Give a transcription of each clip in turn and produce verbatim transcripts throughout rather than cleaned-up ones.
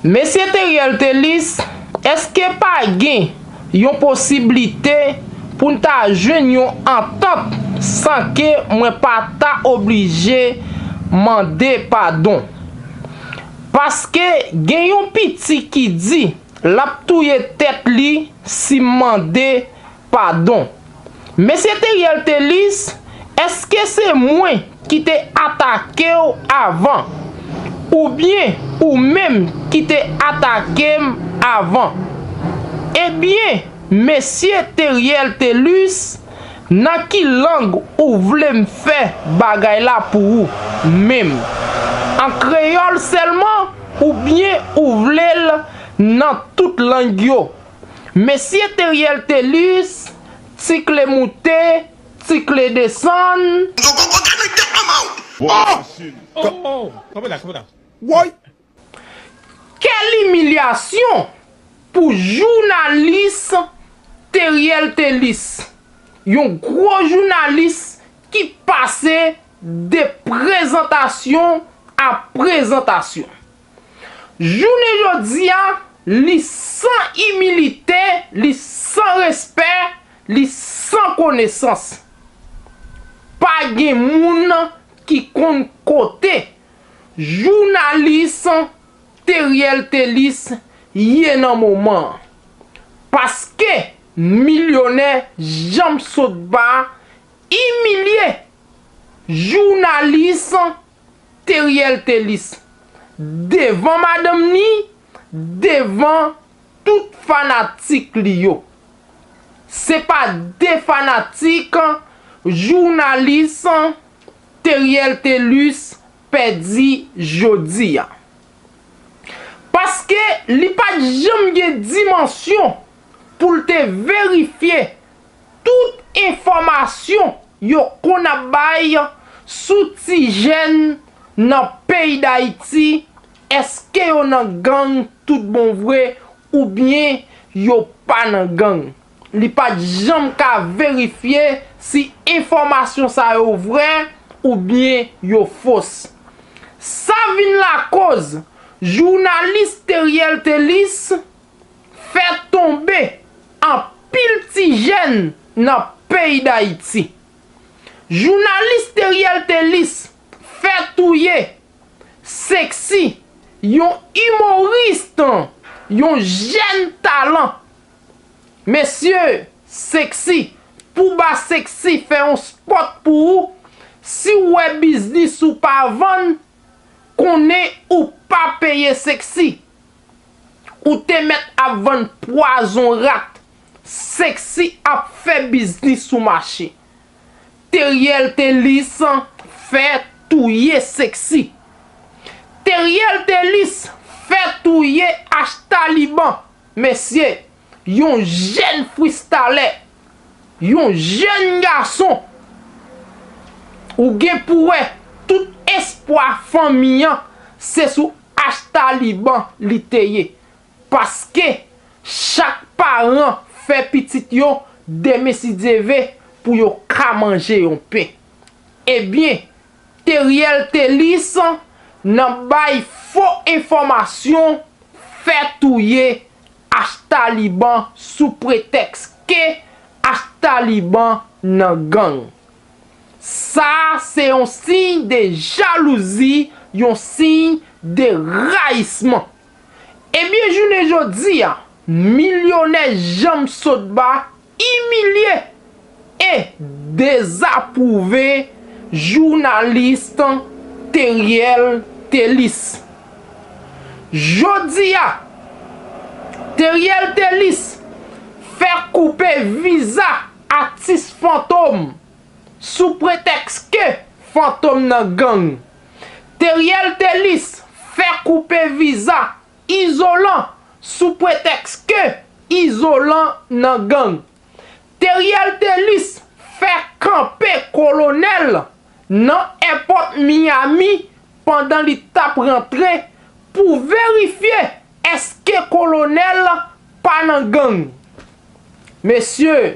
Mesye Teriel Telis, èske pa gen yon posiblite pou n ta jwenn yon antant san ke mwen pa ta oblije mande padon? Paske gen yon piti ki di l ap touye tèt li si m mande padon. Mesye Teriel Telis, èske se mwen ki te atake w avan? Oubyen ou menm ki te atake m avan? Ebyen, mesye Teriel Telis, nan ki lang ou vle m fè bagay la pou ou menm? An kreyòl sèlman oubyen ou vle l nan tout lang yo? Mesye Teriel Telis, ti kle moute, ti kle desann. Woy! Kèl imilyasyon pou jounalis Teriel Telis, yon gwo jounalis ki pase de prezantasyon a prezantasyon. Jounen jodi a, li san imilite, li san respè, li san konesans. Pa gen moun ki konn kote jounalis Teriel Telis ye nan moman an. Paske milyonè Janm Sotba imilye jounalis Teriel Telis devan madanm ni, devan tout fanatik li yo. Se pa de fanatik jounalis Teriel Telis pèdi jodi a. Paske li pa t janm gen dimansyon pou l te verifye tout enfòmasyon yo konn ap bay sou ti jèn nan peyi Dayiti, èske yo nan gang tout bon vre oubyen yo pa nan gang. Li pa t janm ka verifye si enfòmasyon sa yo vrè oubyen yo fos. Sa vin lakoz jounalis Teriel Telis fè tonbe anpil ti jèn nan peyi Dayiti. Jounalis Teriel Telis fè touye Sexy, yon imoris, yon jèn talan. Mesye, Sexy, pou ba Sexy fè yon spòt pou ou, si w wè biznis ou pa vann, konnen ou pa peye Sexy. Ou te mèt ap vann pwazon rat. Sexy ap fè biznis sou mache. Teriel Telis fè touye Sexy. Teriel Telis fè touye Achtaliban. Mesye, yon jèn fristalè, yon jèn gason, ou gen pou wè tout espwa fanmi an se sou Achtaliban li te ye. Paske chak paran fè pitit yo demen si Dye ve pou yo ka manje yon pen. Ebyen, Teriel Telis nan bay fo enfòmasyon fè touye Achtaliban sou pretèks ke Achtaliban nan gang. Sa se yon siy de jalouzi, yon siy de rayisman. Ebyen, jounen jodi a, milyonè Janm Sotba imilye e dezapwouve jounalis Teriel Telis. Jodi a, Teriel Telis fè koupe viza atis Fantom sou pretèks ke Fantom nan gang. Teriel Telis fè koupe viza Izolan sou pretèks ke Izolan nan gang. Teriel Telis fè kanpe Kolonèl nan èpòt Miami pandan li t ap rantre pou verifye èske Kolonèl pa nan gang. Mesye,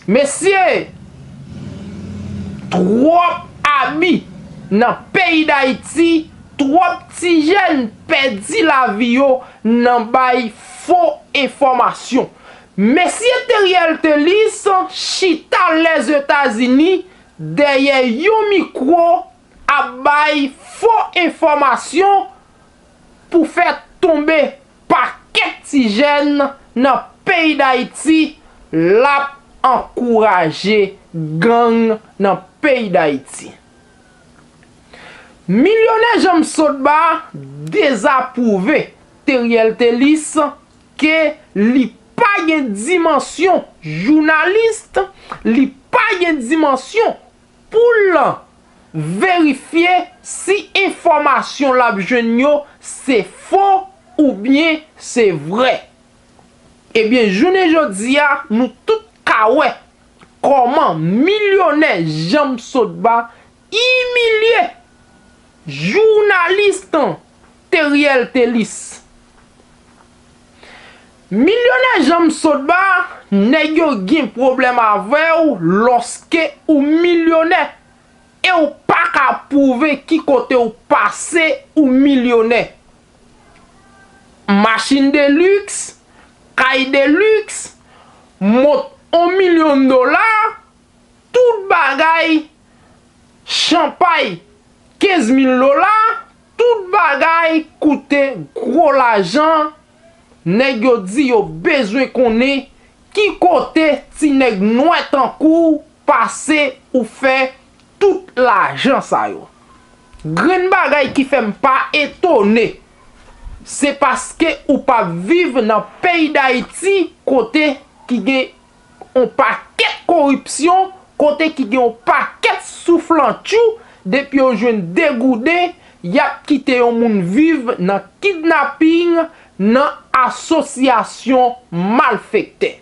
mesye, twòp abi nan peyi Dayiti, twòp ti jèn pèdi lavi yo nan bay fo enfòmasyon. Mesye Teriel Telis chita Lèzetazini dèyè yon mikwo ap bay fo enfòmasyon pou fè tonbe pakèt ti jèn nan peyi Dayiti, l ap ankouraje gang nan peyi Dayiti. Milyonè Janm Sotba dezapwouve Teriel Telis ke li pa gen dimansyon jounalis, li pa gen dimansyon pou l verifye si enfòmasyon l ap jwenn yo se fo oubyen se vrè. Ebyen, jounen jodi a, nou tout ka wè kòman milyonè Janm Sotba imilye jounalis Teriel Telis. Milyonè Janm Sotba, nèg yo gen pwoblèm avè w lòske ou milyonè e w pa ka pwouve ki kote w pase ou milyonè. Machin de liks, kay de liks, mot on milyon dola, tout bagay, chanpay kenz mil dola, tout bagay koute gwo lajan. Nèg yo di yo bezwen konnen ki kote ti nèg nwè tankou w pase ou fè tout lajan sa yo. Grenn bagay ki fè m pa etone, se paske ou p ap viv nan peyi Dayiti kote ki gen yon pakèt koripsyon, kote ki gen yon pakèt souflantchou, depi yo jwenn de gouden, y ap kite yon moun viv nan kidnaping, nan asosyasyon malfektè.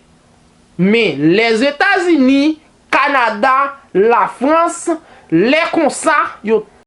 Men Lèzetazini, Kanada, Lafrans, lè konsa, yo